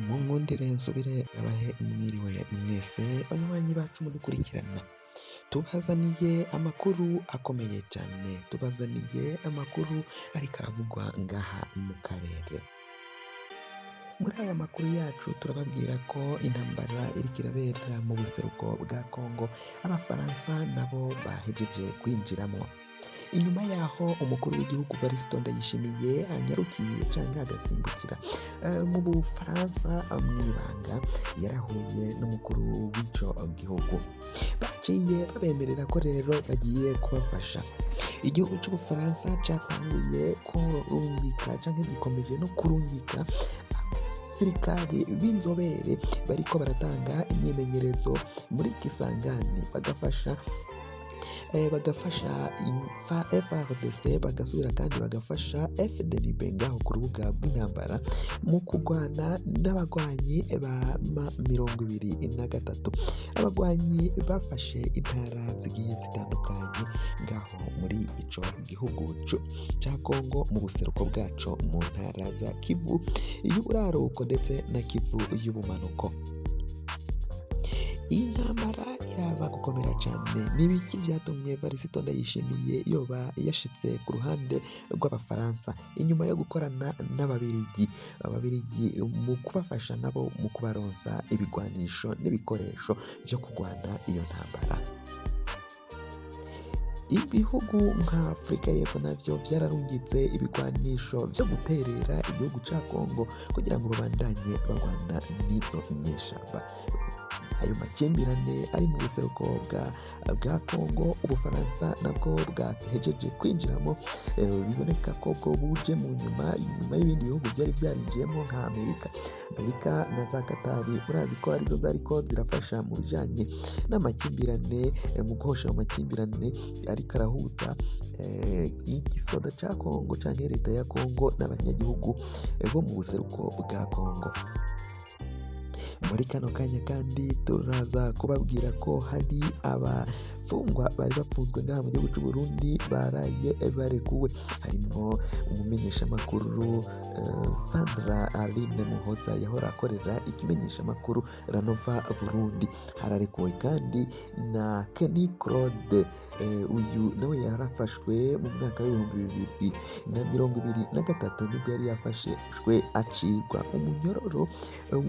Munkundire nsubire ndabahe mwiriwe mwese banywanyi bacu mudukurikirana, tubazaniye amakuru akomeye cane, tubazaniye amakuru ariko aravugwa ngaha mu karere. Muri aya makuru yacu turababwira ko intambara iriko irabera mu buseruko bwa Kongo, abafaransa nabo bahejeje kwinjiramwo. Inyuma yaho umukuru w'igihugu Varisito Ndayishimiye anyarukiye canke agasimbukira mu Bufaransa mw'ibanga, yarahuye n'umukuru w'ico gihugu. Baciye babemerera ko rero bagiye kubafasha. Igihugu c'Ubufaransa catanguye kurungika canke gikomeje no kurungika abasirikare b'inzobere bariko baratanga imyimenyerezo muri Kisangani, bagafasha FARDC, bagasubira kandi bagafasha FDNB ngaho ku rubuga rw'intambara mu kurwana n'abagwanyi ba M23, abagwanyi bafashe intara zigiye zitandukanye ngaho muri ico gihugu ca Kongo mu buseruko bwaco, mu ntara za Kivu y'uburaruko ndetse na Kivu y'ubumanuko. Iyi ntambara iraza gukomera cane. Ni ibiki vyatumye Varisito Ndayishimiye yoba yashitse ku ruhande rw'Abafaransa inyuma yo gukorana n'Ababirigi, Ababirigi mu kubafasha nabo mu kubaronsa ibigwanisho n'ibikoresho vyo kurwana iyo ntambara? Ibihugu nka Afurika y'Epfo navyo vyararungitse ibigwanisho vyo guterera igihugu ca Kongo kugira ngo babandanye bagwana n'izo nyeshamba. Ayo makimbirane ari mu buseruko bwa Kongo, Ubufaransa nabwo bwahejeje kwinjiramo, biboneka ko bwo buje mu nyuma, inyuma y'ibindi bihugu vyari vyarinjiyemo nka Amerika na za Katari. Murazi ko arizo zariko zirafasha mu bijanye n'amakimbirane, mu guhosha ayo makimbirane ariko arahuza igisoda ca Kongo canke leta ya Kongo n'abanyagihugu bo mu buseruko bwa Kongo. Muri kano kanya kandi turaza kubabwira ko hari abafungwa bari bafunzwe ngaha mu gihugu c'u Burundi baraye barekuwe, harimwo umumenyeshamakuru Sandra Aline Muhoza yahora akorera ikimenyeshamakuru Ranova Burundi. Hararekuwe kandi na Kenny Claude, uyu nawe yarafashwe mu mwaka w'2023, nibwo yari yafashwe acibwa umunyororo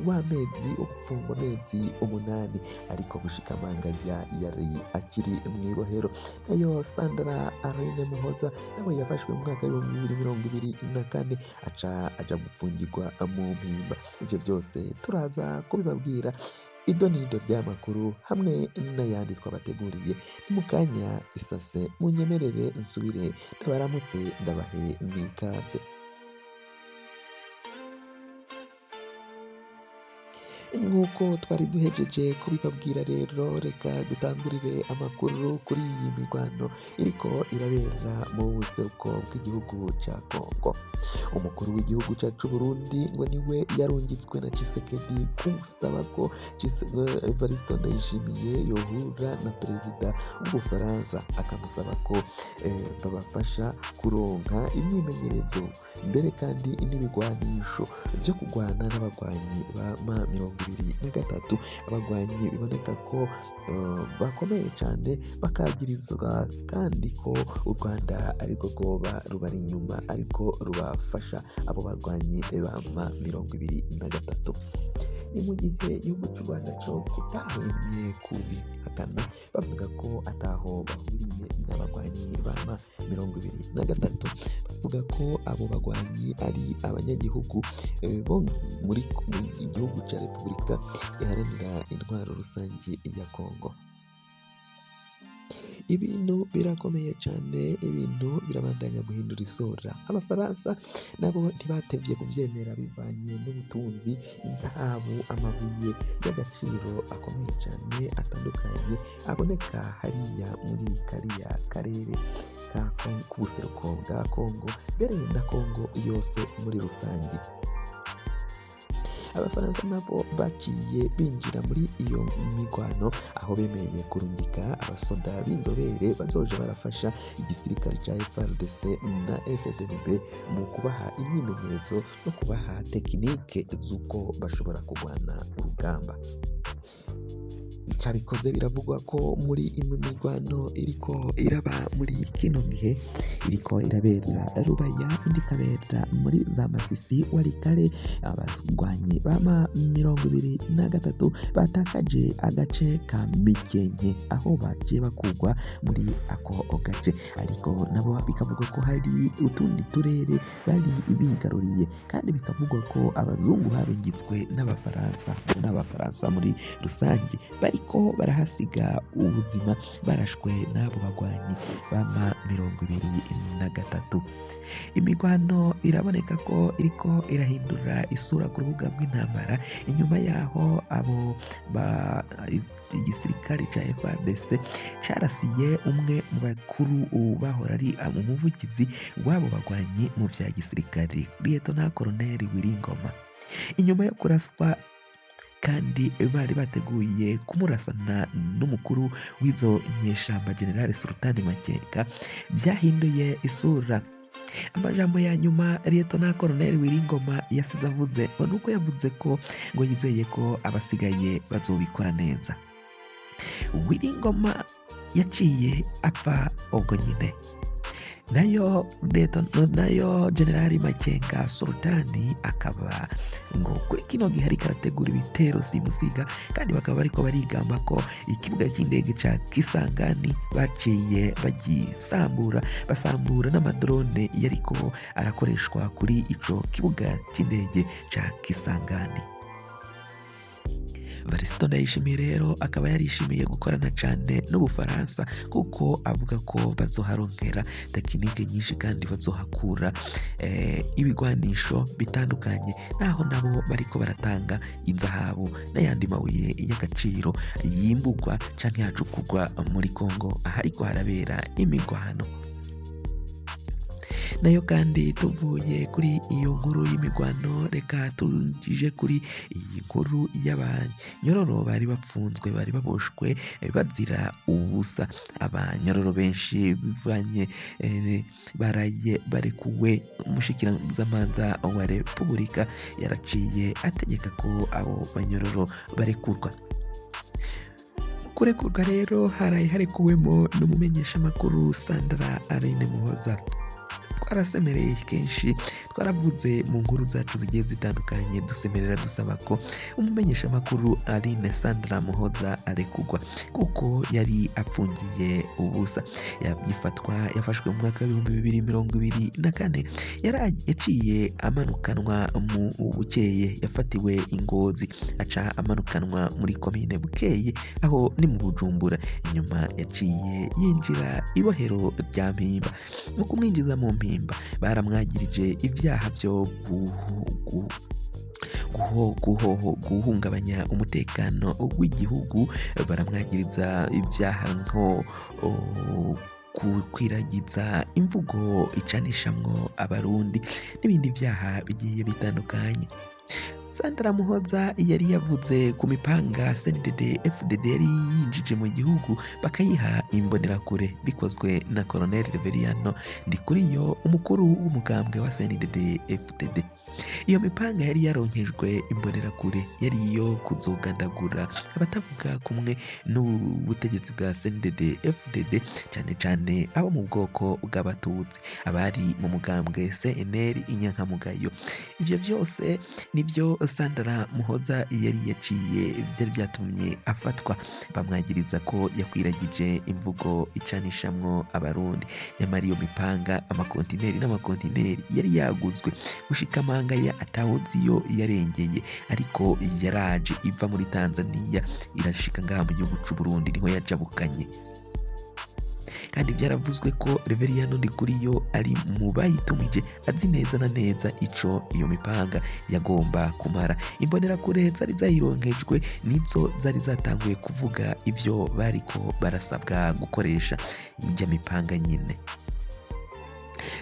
w'amezi wo gupfungwa amezi 8, ariko gushika amangaya yari akiri mw'ibohero. Nayo Sandra Aline Muhoza nawe yafashwe mu mwaka w'2024, aca aja gupfungirwa mu Mpimba. Ivyo vyose turaza kubibabwira ido n'ido ry'amakuru hamwe n'ayandi twabateguriye. Ni mu kanya isase, munyemerere nsubire ndabaramutse, ndabahe n'ikaze. Nk'uko twari duhejeje kubibabwira rero, reka dutangurire amakuru kuri iyi mirwano iriko irabera mu buseruko bw'igihugu ca Kongo. Umukuru w'igihugu cacu Burundi ngo niwe yarungitswe na Tshisekedi gusaba ko Evariste Ndayishimiye yohura na perezida w'Ubufaransa, akamusaba ko babafasha kuronka imyimenyerezo mbere kandi n'ibigwanisho vyo kurwana n'abagwanyi ba M23, abagwanyi biboneka ko bakomeye cane, bakagirizwa kandi ko u Rwanda ariko rwoba rubari inyuma, ariko rubafasha abo barwanyi ba M23. Ni mu gihe igihugu c'u Rwanda co kitahwemye kubihakana, bavuga ko ataho bahuriye n'abagwanyi ba M23, bavuga ko abo bagwanyi ari abanyagihugu bo muri igihugu ca Repubulika Iharanira Intwaro Rusangi ya Kongo. Ibintu birakomeye cane, ibintu birabandanya guhindura isura. Abafaransa nabo ntibatevye kuvyemera bivanye n'ubutunzi, inzahabu, amabuye y'agaciro akomeye cane atandukanye aboneka hariya muri kariya karere k'ubuseruko bwa Kongo, mbere na Kongo yose muri rusange. Abafaransa nabo baciye binjira muri iyo migwano, aho bemeye kurungika abasoda b'inzobere bazoja barafasha igisirikare ca FARDC na FDNB mu kubaha imyimenyerezo no kubaha tekinike z'uko bashobora kurwana urugamba. Icabikoze biravugwa ko muri ino mirwano iriko iraba muri kino gihe, iriko irabera Rubaya, indi ikabera muri za Masisi, Walikale, abarwanyi bama 23 batakaje agace ka Mikenke, aho baciye bakugwa muri ako gace, ariko nabo bikavugwa ko hari utundi turere bari bigaruriye, kandi bikavugwa ko abazungu barungitswe n'abafaransa muri rusange bariko barahasiga ubuzima, barashwe n'abo bagwanyi bama 23. Imigwano iraboneka ko iriko irahindura isura ku rubuga rw'intambara, inyuma yaho abo ba igisirikare ca FARDC carasiye umwe mu bakuru bahora ari umuvugizi w'abo bagwanyi mu vya gisirikare, Liyetona Koloneli Wiringoma. Inyuma yo kuraswa kandi bari bateguye kumurasana n'umukuru w'izo nyeshamba General Sultani Makenga, byahinduye isura. Amajambo ya nyuma Liyetona Koloneli Wiringoma yasize avuze ngo nuko yavuze ko ngo yizeye ko abasigaye bazobikora neza. Wiringoma yaciye apfa ubwo nyine. Nayo nayo Generali Makenga Sultani akaba ngo kuri kino gihe ariko arategura ibitero simusiga, kandi bakaba bariko barigamba ko ikibuga cy'indege ca Kisangani baciye bagisambura, basambura n'amadrone yariko arakoreshwa kuri ico kibuga cy'indege ca Kisangani. Varisito Ndayishimiye rero akaba yarishimiye gukorana cane n'Ubufaransa, kuko avuga ko bazoharonkera tekinike nyinshi kandi bazohakura ibigwanisho bitandukanye, naho nabo bariko baratanga inzahabu n'ayandi mabuye y'agaciro yimbugwa canke hacukurwa muri Kongo ahariko harabera imigwano. Nayo kandi tuvuye kuri iyo nkuru y'imigwano, reka tuje kuri iyi nkuru y'abanyororo bari bapfunzwe, bari baboshwe bazira ubusa. Abanyororo benshi bivanye baraye barekuwe. Umushikiranzamanza wa Repubulika yaraciye ategeka ko abo banyororo barekurwa. Kurekurwa rero haraye harekuwemo n'umumenyeshamakuru Sandra Aline Muhoza. Twarasemereye kenshi, twaravuze mu nkuru zacu zigiye zitandukanye, dusemerera dusaba ko umumenyeshamakuru Aline Sandra Muhoza arekurwa, kuko yari apfungiye ubusa. Yagifatwa yafashwe mu mwaka w'2024, yaciye amanukanwa mu Bukeye, yafatiwe i Ngozi aca amanukanwa muri komine Bukeye, aho ni mu Bujumbura. Inyuma yaciye yinjira ibohero rya Mpimba. Mu kumwinjiza mu Mpimba baramwagirije ibyaha byo guhungabanya umutekano w'igihugu, baramwagiriza ibyaha nko gukwiragiza imvugo icanishamwo abarundi n'ibindi byaha bigiye bitandukanye. Sandra Muhoza yari yavuze ku mipanga CNDD FDD yari yinjije mu gihugu bakayiha imbonerakure, bikozwe na Colonel Reveriyano Ndikuriyo, umukuru w'umugambwe wa CNDD FDD. Iyo mipanga yari yaronkejwe imbonerakure yari iyo kuzogandagura abatavuga kumwe n'ubutegetsi bwa CNDD FDD, cane cane abo mu bwoko bw'abatutsi, abari mu mugambwe CNL inyankamugayo. Ivyo vyose nivyo Sandra Muhoza yari yaciye, vyari vyatumye afatwa, bamwagiriza ko yakwiragije imvugo icanishamwo abarundi. Nyamara iyo mipanga, amakontineri n'amakontineri yari yaguzwe gushika amanga ya atawuzi iyo yarengeye, ariko yaraje iva muri Tanzania irashika ngaha mu gihugu c'u Burundi, niho yajabukanye. Kandi byaravuzwe ko Reveriyano Ndikuriyo ari mu bayitumije, azi neza na neza ico iyo mipanga yagomba kumara. Imbonerakure zari zayironkejwe nizo zari zatanguye kuvuga ivyo bariko barasabwa gukoresha irya mipanga nyine.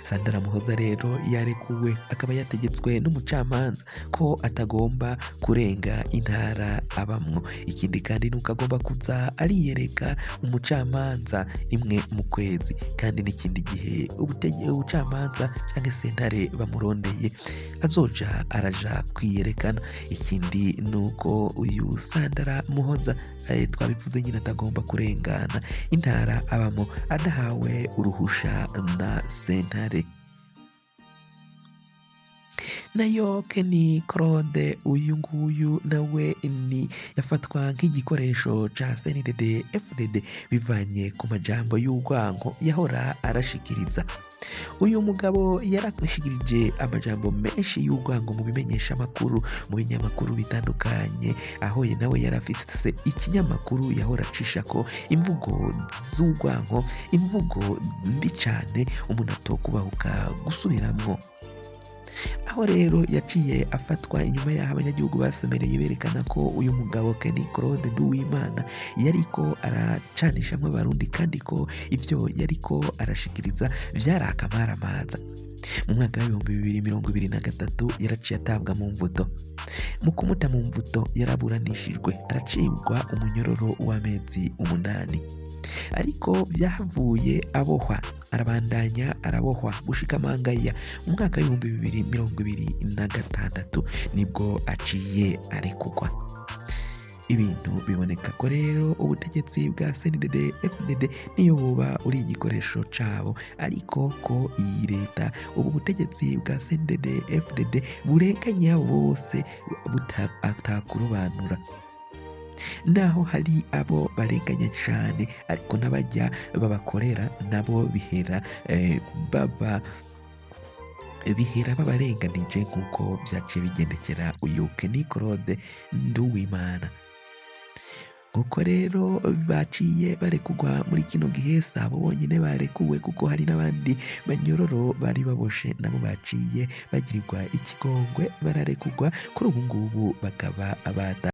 Sandra Muhoza rero yarekuwe, akaba yategetswe n'umucamanza ko atagomba kurenga intara abamwo. Ikindi kandi nuko agomba kuza ariyereka umucamanza rimwe mu kwezi, kandi n'ikindi gihe ubucamanza canke sentare bamurondeye azoja araja kwiyerekana. Ikindi nuko uyu Sandra Muhoza twabivuze nyine atagomba kurengana intara abamo adahawe uruhusha na sentare. Nayo Kenny Claude, uyu nguyu nawe ni yafatwa nk'igikoresho ca CNDD FDD bivanye ku majambo y'urwanko yahora arashikiriza. Uyu mugabo yarashikirije amajambo menshi y'urwango mu bimenyeshamakuru, mu binyamakuru bitandukanye, aho ye nawe yarafise ikinyamakuru yahora acishako imvugo z'urwanko, imvugo mbi cane umuntu atokubahuka gusubiramwo. Aho rero yaciye afatwa inyuma y'aho abanyagihugu basemereye berekana ko uyu mugabo Kenny Claude Nduwimana yariko aracanishamwo abarundi, kandi ko ivyo yariko arashikiriza vyari akamaramaza. Mu mwaka w'2023 yaraciye atabwa mu mvuto. Mu kumuta mu mvuto yaraburanishijwe, aracibwa umunyororo w'amezi 8, ariko vyahavuye abohwa, arabandanya arabohwa gushika mangaya mu mwaka w'2026 nibwo aciye arekugwa. Ibintu biboneka ko rero ubutegetsi bwa CNDD FDD niyo buba uri igikoresho cabo, ariko ko iyi leta, ubu butegetsi bwa CNDD FDD burenganya bose atakurobanura. Naho hari abo barenganya cane, ariko n'abajya babakorera nabo bihera baba bihera babarenganije, nk'uko vyaciye bigendekera uyu Kenny Claude Nduwimana. Nkuko rero baciye barekugwa muri kino gihe, sabo bonyene barekuwe, kuko hari n'abandi banyororo bari baboshe nabo baciye bagirirwa ikigongwe bararekugwa, kuri ubu ngubu bakaba bata